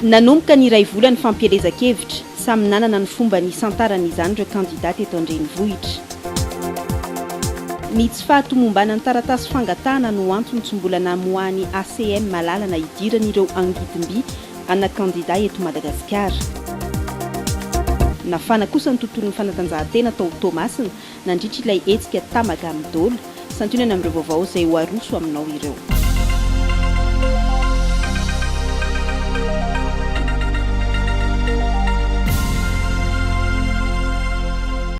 Nanomboka ny iray volan'ny fampielezan-kevitra, samy nanana ny fomba nisantarany izany ireo kandidà teto an-drenivohitra. Ny tsy fahatomombanan'ny taratasy fangatahana no antony tsy mbola namoahan'ny ACM alalana hidiran'ireo angidim-by ana kandidà eto Madagasikara. Nafana kosa ny tontolon'ny fanatanjahantena tao Toamasina nandritra ilay hetsika Tamagam Dôla. Santionany amin'ireo vaovao izay ho aroso aminao ireo.